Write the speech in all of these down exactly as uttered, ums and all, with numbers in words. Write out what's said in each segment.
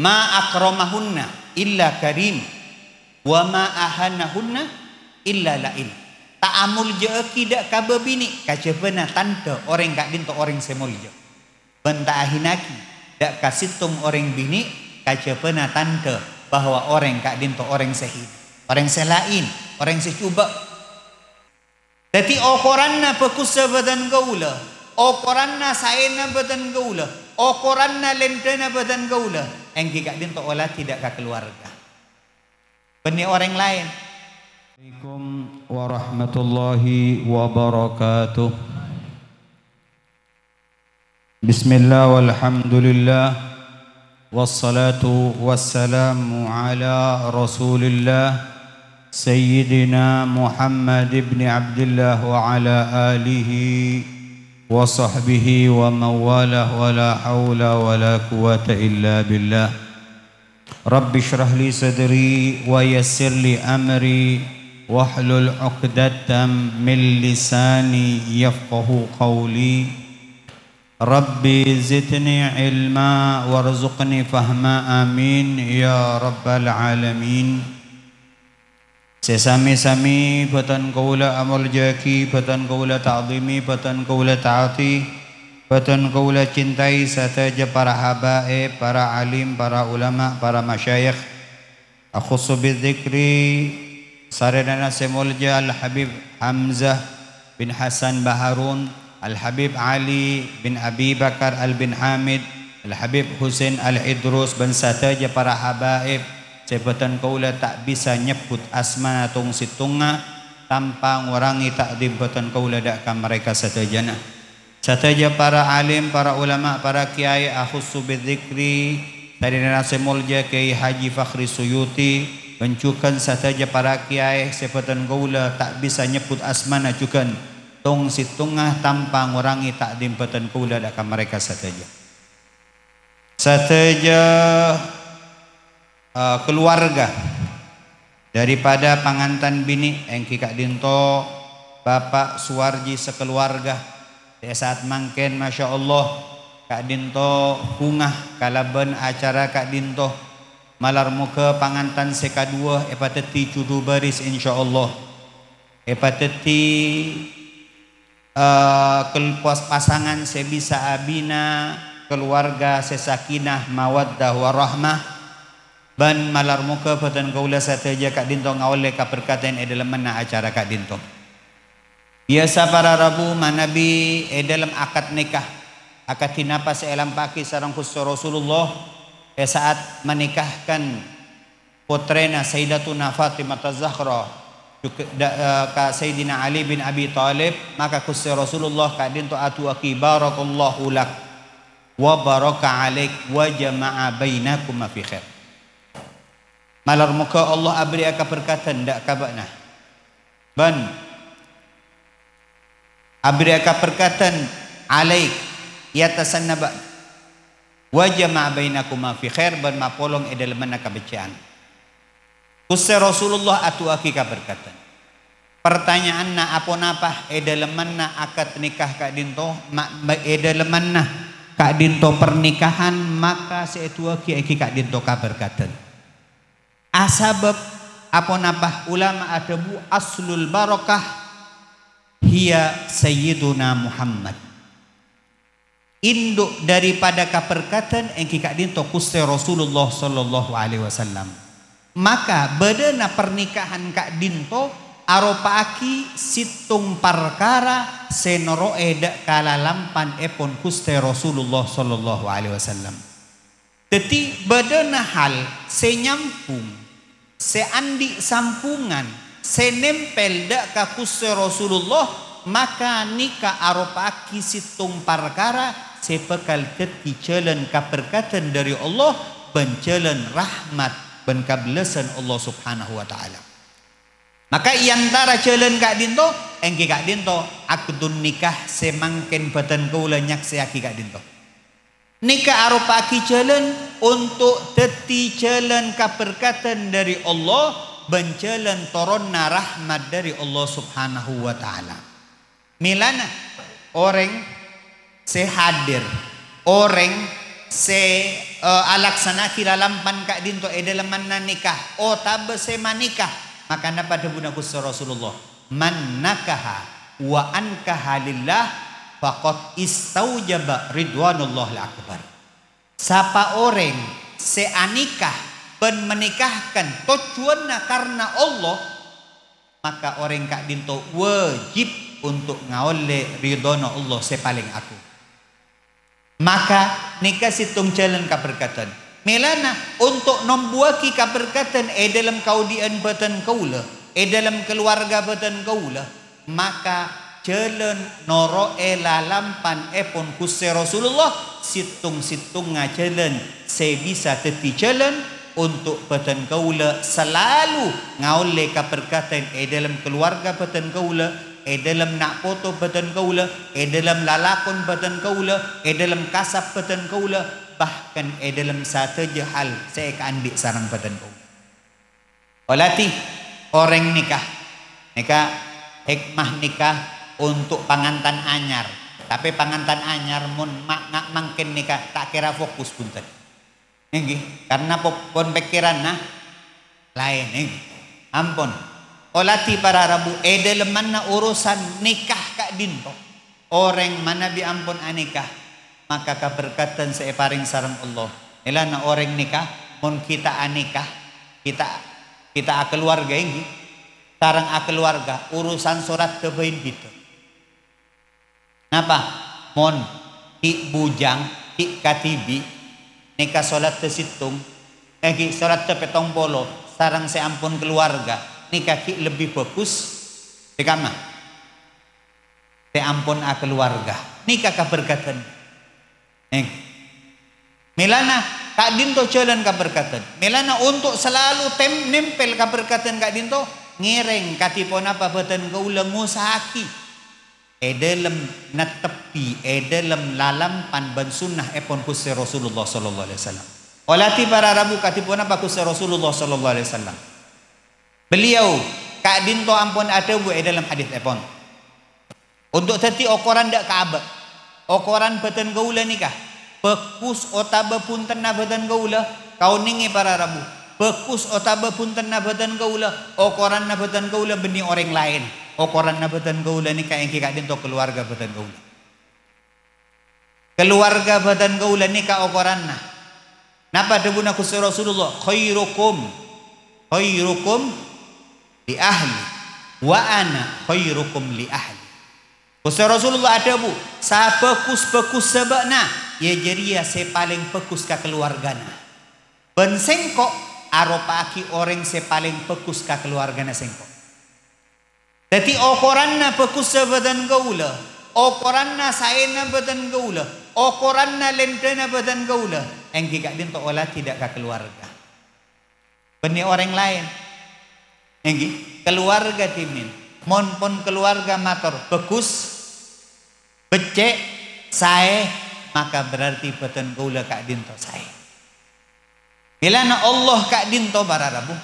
"Ma akramahunna illa karim, wa ma ahanahunna illa la'in." Ta' amolja'aghi dâ' ka bâbinè' kajhâbhâna tandhâ orèng ka'dinto orèng sè molja. Bân ta' ahina'aghi dâ' ka sèttong orèng binè' kajhâbhâna tandhâ bahwa orèng ka'dinto orèng sè hina, orèng sè la'in, orèng sè jhubâ'. Dhâddhi, okoranna bhâghussa bhâdhân kaulâ, okoranna saèna bhâdhân kaulâ, okoranna lèndhâna bhâdhân kaulâ, èngghi ka'dinto oladhi dâ' ka kalowarga. Bânnè orèng laèn. Assalamualaikum warahmatullahi wabarakatuh. Bismillah, walhamdulillah, wassalatu wassalamu ala Rasulillah, Sayyidina Muhammad ibni Abdillah, wa ala alihi wa sahbihi wa mawalah, wa la haula wa la quwwata illa billah. Rabbi shrah li sadri wa yassir li amri, wahlul 'uqdatam min lisani yafqahu qawli. Rabbi zidni ilma warzuqni fahma. Amin ya rabbal alamin. Sè sami-sami bhâdhân kaulâ amoljâ'aghi, bhâdhân kaulâ ta'dhimi, bhâdhân kaulâ ta'ati, bhâdhân kaulâ cintai sadhâjâ para habaib, para alim, para ulama, para masyayikh. Akhussu bidzikri sarènana sè molja Al-Habib Hamzah bin Hasan Baharun, Al-Habib Ali bin Abi Bakar Al bin Hamid, Al-Habib Husain Al-Idrus, bân sadhâjâ para habaib sè bhâdhân kaulâ ta' bisa nyebbhut asmana tong-sèttongnga tanpa ngorangè ta'dhim bhâdhân kaulâ dâ' ka mareka sadhâjâna. Sadhâjâ para alim, para ulama, para kèyaè, akhussu bidzikri, sarènana sè molja Kèyaè Haji Fakhri Suyuti, bân jhughân sadhâjâ para kèyaè sè bhâdhân kaulâ ta' bisa nyebbhut asmana jhughân, tong-sèttongnga tanpa ngorangè ta'dhim bhâdhân kaulâ dâ' ka mareka sadhâjâ. Sadhâjâ, eh, kalowarga daripada pangantan binè' èngghi ka'dinto Bapa' Suwarji sakalowarga, è saat mangkèn, masyaallah, ka'dinto bhungah kalabân acara ka'dinto. Malar moghâ pangantan sè kaduwâ èpadhâddhi jhudhu bâris, insyaallah. Èpadhâddhi eh, kel-, pos-, pasangan sè bisa abina kalowarga sè sakinah, mawaddah, warahmah, bân malar moghâ bhâdhân kaulâ sadhâjâ ka'dinto ngaollè kabherkadhân è dhâlemmanna acara ka'dinto. Biyasa para rabu manabi è dhâlem akad nikah, akadhi napa sè èlampa'aghi sareng Ghustè Rasulullah è saat menikahkan pottrèna Sayyidatuna Fatimah Az-Zahra, jhughân dâ-, eh, ka Sayyidina Ali bin Abi Thalib, maka Ghustè Rasulullah ka'dinto adu'aaghi, "Barakallahu lak, wa baraka alaik, wa jama'a bainakuma fi khair." Malar moghâ Allah aberri'â kabherkadhân dâ' ka bâ'na. Bân aberri'â kabherkadhân alaik, è attasanna bâ'na. "Wa jama'a bainakuma fi khair," bân mapolong è dhâlemmanna kabhecce'an. Ghustè Rasulullah adu'aaghi kabherkadhân. Partanya'anna, aponapa è dhâlemmanna akad nikah ka'dinto, ma-, ma-, è dhâlemmanna ka'dinto pernikahan, maka sè èdu'aaghi èngghi ka'dinto kabherkadhân. Asabâb aponapa ulama adhâbu, "Aslul barakah hiya Sayyiduna Muhammad." Indhu' daripada kabherkadhân èngghi ka'dinto Ghustè Rasulullah sallallahu alaihi wasallam. Maka bâdâna pernikahan ka'dinto aropa'aghi sèttong parkara sè noro'è dâ' ka lalampanèpon Ghustè Rasulullah sallallahu alaihi wasallam. Dhâddhi, bâdâna hal sè nyambhung, sè andi' sambhungan, sè nèmpèl dâ' ka Ghustè Rasulullah, maka nèka aropa'aghi sèttong parkara sè bhâkal dhâddhi jhâlân kabherkadhân dhâri Allah bân jhâlân rahmat bân kabellâsân Allah Subhanahu wa Ta'ala. Maka è antara jhâlân ka'dinto, èngghi ka'dinto akdun nikah sè mangkèn bâdhân kaulâ nyaksèyaghi ka'dinto. Nèka aropa'aghi jhâlân onto' dhâddhi jhâlân kabherkadhân dhâri Allah bân jhâlân toronna rahmat dhâri Allah Subhanahu wa Ta'ala. Mèlana orèng sè hadir, orèng sè eh, alaksana'aghi lalampan ka'dhinto' è dhâlemmanna nikah otabâ sè manikah. Maka napa dhâbuna Ghustè Rasulullah? "Man nakaha wa ankaha lillah, faqad istaujaba ridwanullahil akbar." Sapa orèng sè anikah bân manikahkan tojjhuwânna karna Allah, maka orèng ka'dhinto' wajib untuk ngaollè ridhona Allah sè palèng agung. Maka nèka sèttong jhâlân kaberkadhân. Mèlana untuk nombuwâghi kaberkadhân è dhâlem kaodi'ân bhâdhân kaulâ, è dhâlem kalowarga bhâdhân kaulâ, maka jhâlân noro'è lalampanèpon Ghustè Rasulullah, sèttong-sèttongnga jhâlân sè bisa dhâddhi jhâlân untuk bhâdhân kaulâ salalu ngaollè kaberkadhân è dhâlem kalowarga bhâdhân kaulâ, è dhâlem na' poto bhâdhân kaulâ, è dhâlem lalakon bhâdhân kaulâ, è dhâlem kasab bhâdhân kaulâ, bahkan è dhâlem sadhâjâ hal sè èkaandi' sareng bhâdhân kaulâ. Olatè orèng nikah. Nèka hikmah nikah untuk pangantan anyar. Tapè pangantan anyar mon ma-, nga-, mangkèn nèka ta' kèra fokus, bhunten. Èngghi, karna po-, pon pèkkèranna laèn, èngghi. Ampon. Olatè para rabu, è dhâlemmanna urusan nikah ka'dhinto'. Orèng manabi ampon anikah, maka kaberkadhân sè èparèng sareng Allah. Mèlana orèng nikah, mon ghi' ta' anikah, ghi' ta', ghi' ta' akalowarga, èngghi. Sareng akalowarga, urusan sorat ghâbây bhidhâ. Napa? Mon ghi' bujang, ghi' kadhibi', nèka solatta sèttong, eh, ghi' solatta pèttong polo, sareng sè ampon kalowarga, nèka ghi' lebbi bhâghus. Sè kamma? Sè ampon akalowarga. Nèka kaberkadhân. Eh. Mèlana ka'dhinto' jhâlân kaberkadhân. Mèlana onto' salalu tem-, nèmpèl kaberkadhân ka'dhinto', ngèrèng kadhi ponapa bhâdhân kaulâ ngosa'aghi è dhâlem nettebbhi, è dhâlem lalampan bân sunnahèpon Ghustè Rasulullah sallallahu alaihi wasallam. Olatè para rabu kadhi ponapa Ghustè Rasulullah sallallahu alaihi wasallam. Beliau ka'dhinto' ampon adhâbu è dhâlem hadisèpon. Onto' dhâddhi okoran dâ' ka abâ'. Okoran bhâdhân kaulâ nèka, bhâghus otabâ bhuntenna bhâdhân kaulâ, kaonèngè para rabu. Bhâghus otabâ bhuntenna bhâdhân kaulâ, okoranna bhâdhân kaulâ bânnè orèng laèn. Okoranna bhâdhân kaulâ nèka èngghi ka'dhinto' kalowarga bhâdhân kaulâ. Kalowarga bhâdhân kaulâ nèka okoranna. Napa dhâbuna Ghustè Rasulullah? "Khairukum, khairukum li ahli, wa ana khairukum li ahli." Ghustè Rasulullah adhâbu, "Sabhâghus-bhâghussa bâ'na, iyâ jârèya sè palèng bhâghus ka kalowargana. Bân sèngko' aropa'aghi orèng sè palèng bhâghus ka kalowargana sèngko'." Dhâddhi, okoranna bhâghussa bhâdhân kaulâ, okoranna saèna bhâdhân kaulâ, okoranna lèndhâna bhâdhân kaulâ, èngghi ka'dhinto' olatè dâ' ka kalowarga. Bânnè orèng laèn. Èngghi, kalowarga dhimèn. Mon pon kalowarga mator bhâghus, beccè', saè, maka berarti bhâdhân kaulâ ka'dhinto' saè. Mèlana Allah ka'dhinto' para rabu.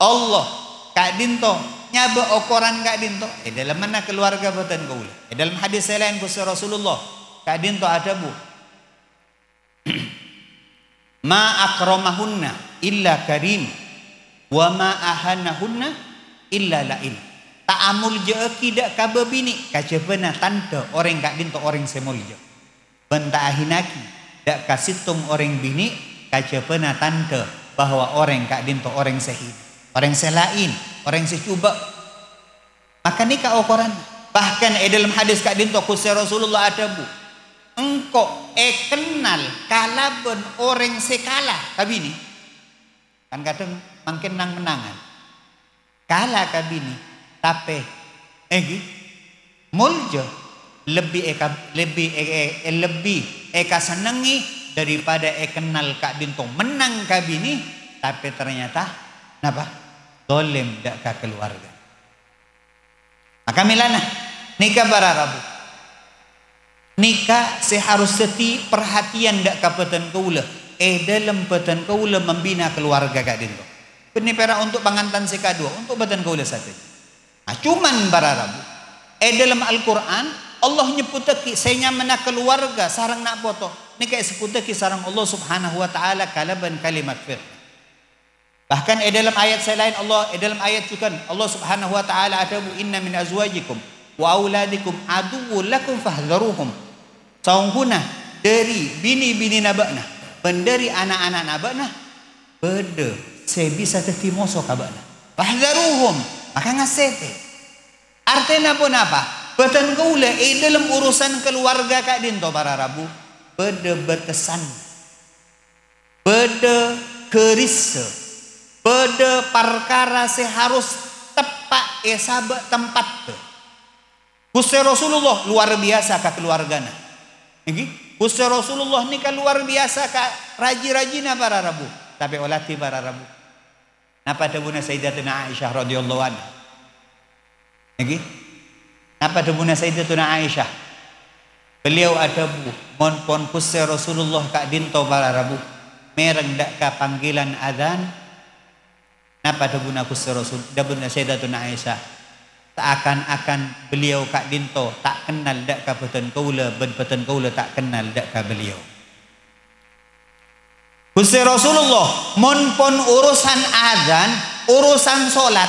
Allah ka'dhinto' nyabâ' okoran ka'dhinto' è dhâlemmanna kalowarga bhâdhân kaulâ. È dhâlem hadis sè laèn Ghustè Rasulullah ka'dhinto' adhâbu, "Ma akramahunna illa karim, wa ma ahanahunna illa la'in." Ta' amoljâ'âghi dâ' ka bâbinè' kajhâbhâna tandhâ orèng ka'dhinto' orèng sè molja. Bân ta' ahina'aghi dâ' ka sèttong orèng binè' kajhâbhâna tandhâ bahwa orèng ka'dhinto' orèng sè hina, orèng sè la'in, orèng sè jhubâ'. Maka nèka okoranna. Bahkan è dhâlem hadis ka'dhinto' Ghustè Rasulullah adhâbu, "Engko' èkennal kalabân orèng sè kala ka binè'." Kan kadhâng mangkèn nang-mennangan. Kala ka binè', tapè, èngghi, molja, lebbi èka-, lebbi è-, è-, lebbi èkasennengngè daripada èkennal ka'dhinto' mennang ka binè', tapè ternyata, napa? Dolem dâ' ka kalowarga. Maka mèlana, nèka para rabu. Nèka sè harus dhâddhi parhatèyan dâ' ka bhâdhân kaulâ, è dhâlem bhâdhân kaulâ mambina kalowarga ka'dhinto'. Bânnè pèra' onto' pangantan sè kaduwâ, onto' bhâdhân kaulâ sadhâjâ. Nah, coma para rabu, è dhâlem Al-Qur'an, Allah nyebbhuttaghi sè nyamana kalowarga sareng na' poto. Nèka èsebbhuttaghi sareng Allah Subhanahu wa Ta'ala kalabân kalimat fitnah. Bahkan è dâlem ayat sè laèn Allah, è dâlem ayat jhughân Allah Subhanahu wa Ta'ala adhâbu, "Inna min azwajikum wa auladikum aduwwul lakum fahdharuhum." Saongghuna dhâri binè-binèna bâ'na bân dhâri ana'-ana'na bâ'na bâdâ sè bisa dhâddhi moso ka bâ'na. "Fahdharuhum," maka ngasètè. Artèna ponapa? Bhâdhân kaulâ è dâlem urusan kaluwarga ka'dinto para rabu bâdâ bâtessanna. Bâdâ ghârissa, bâdâ parkara sè harus teppa' èsabâ' tempatta. Ghustè Rasulullah luar biyasa ka kaluwargana. Èngghi, Ghustè Rasulullah nèka luar biyasa ka rajhi-rajhina para rabu, tapè oladhi para rabu. Napa dhâbuna Sayyidatuna Aisyah radhiyallahu anha? Èngghi? Napa dhâbuna Sayyidatuna Aisyah? Beliau adhâbu, "Mon pon Ghustè Rasulullah ka'dinto para rabu, mèreng dâ' ka panggilan adzan." Napa dhâbuna Ghustè Rasul? Dhâbuna Sayyidatuna Aisyah, "Saakan-akan beliau ka'dinto ta' kennal dâ' ka bhâdhân kaulâ bân bhâdhân kaulâ ta' kennal dâ' ka beliau." Ghustè Rasulullah, mon pon urusan adzan, urusan solat,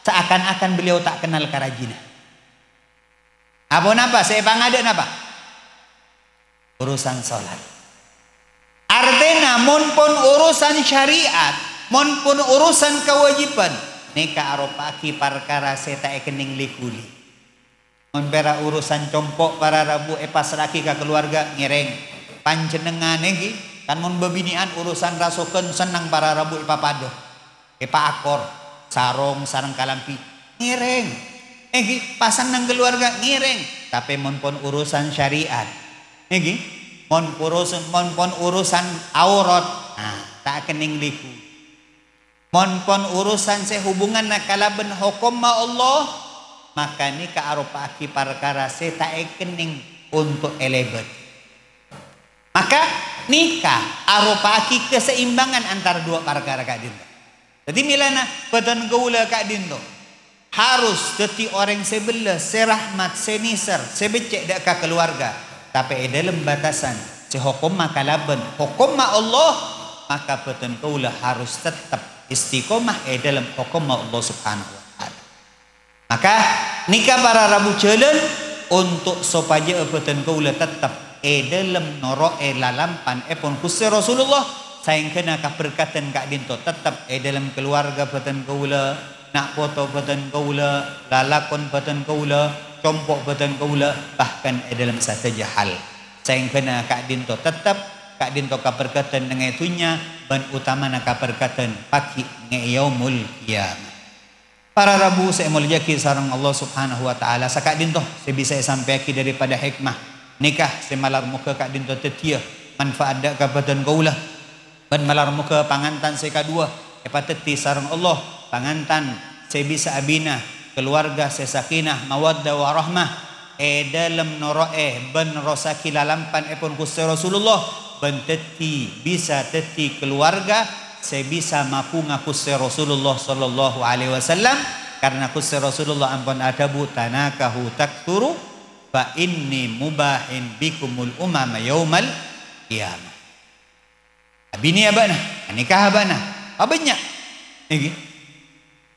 saakan-akan beliau ta' kennal ka rajhina. Aponapa sè èpangadâ' napa? Urusan solat. Artèna, mon pon urusan syariat, mon pon urusan kawâjibhân, nèka aropa'aghi parkara sè ta' èkennèng li-ghuli. Mon pèra' urusan compo' para rabu èpassra'aghi ka kaluwarga, ngèrèng. Panjhennengngan èngghi, kan mon bâbinè'an urusan rasoghân senneng para rabu èpapadâ, èpaakor, sarong sareng kalambhi, ngèrèng. Èngghi, pasenneng kaluwarga, ngèrèng. Tapè mon pon urusan syariat, èngghi, mon urusan, mon pon urusan aurat, nah, ta' kennèng li-ghuli. Mon pon urusan sè hubunganna kalabân hokomma Allah, maka nèka aropa'aghi parkara sè ta' èkennèng onto' èlèbât. Maka nèka aropa'aghi kaseimbangan antara duwâ' parkara ka'dinto. Dhâddhi, mèlana bhâdhân kaulâ ka'dinto harus dhâddhi orèng sè bellâs, sè rahmat, sè nèser, sè beccè' dâ' ka kaluwarga. Tapè è dâlem batasan sè hokomma kalabân hokomma Allah, maka bhâdhân kaulâ harus tettep istiqomah è dâlem hokomma Allah Subhanahu wa Ta'ala. Maka, nèka para rabu jhâlân onto' sopajâ'â bhâdhân kaulâ tettep è dâlem noro'è lalampan èpon Ghustè Rasulullah, saèngghâna kaberkadhân ka'dinto tettep è dâlem kaluwarga bhâdhân kaulâ, na' poto bhâdhân kaulâ, lalakon bhâdhân kaulâ, compo' bhâdhân kaulâ, bahkan è dâlem sadhâjâ hal. Saèngghâna ka'dinto tettep, ka'dinto kaberkadhân nèng è dhunnya, bân utamana kaberkadhân pagghi' nèng è yaumul qiyamah. Para rabu sè èmoljâ'aghi sareng Allah Subhanahu wa Ta'ala, saka'dinto sè bisa èsampèyaghi dâripada hikmah nèka sè malar moghâ ka'dinto dhâddhiyâ manfaat dâ' ka bhâdhân kaulâ. Bân malar moghâ pangantan sè kaduwâ èpadhâddhi sareng Allah, pangantan sè bisa abina, kaluwarga sè sakinah, mawaddah, warahmah, è dâlem noro'è bân nerrossaghi lalampan èpon Ghustè Rasulullah, bân dhâddhi, bisa dhâddhi kaluwarga sè bisa mabhunga Ghustè Rasulullah sallallahu alaihi wasallam, karna Ghustè Rasulullah ampon adhâbu, "Tanakahu taktsuru, fa inni mubahin bikumul umama yaumal qiyamah." Abinèa bâ'na, anèka'a bâ'na, pabânnya'. Èngghi.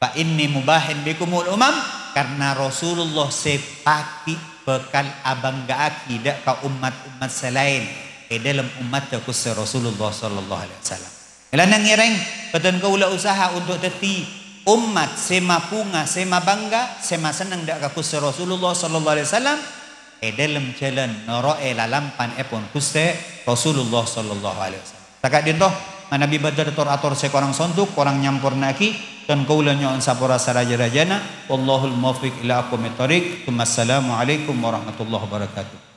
"Fa inni mubahin bikumul umam," karna Rasulullah sè pagghi' bhâkal abângga'aghi dâ' ka ommat-ommat sè laèn è dâlem ommatta Ghustè Rasulullah sallallahu alaihi wasallam. Mèlana ngèrèng, bhâdhân kaulâ usaha onto' dhâddhi ommat sè mabhunga, sè mabângga, sè masenneng dâ' ka Ghustè Rasulullah sallallahu alaihi wasallam è dâlem jhâlân noro'è lalampan èpon Ghustè Rasulullah sallallahu alaihi wasallam. Saka'dinto, manabi bâdâ tor-ator sè korang sonduk, korang nyamporna'aghi, dhân kaulâ nyo'on sapora sarajâ-rajâna. Wallahul muwaffiq ila aqwamit thoriq. Tsummassalamualaikum warahmatullahi wabarakatuh.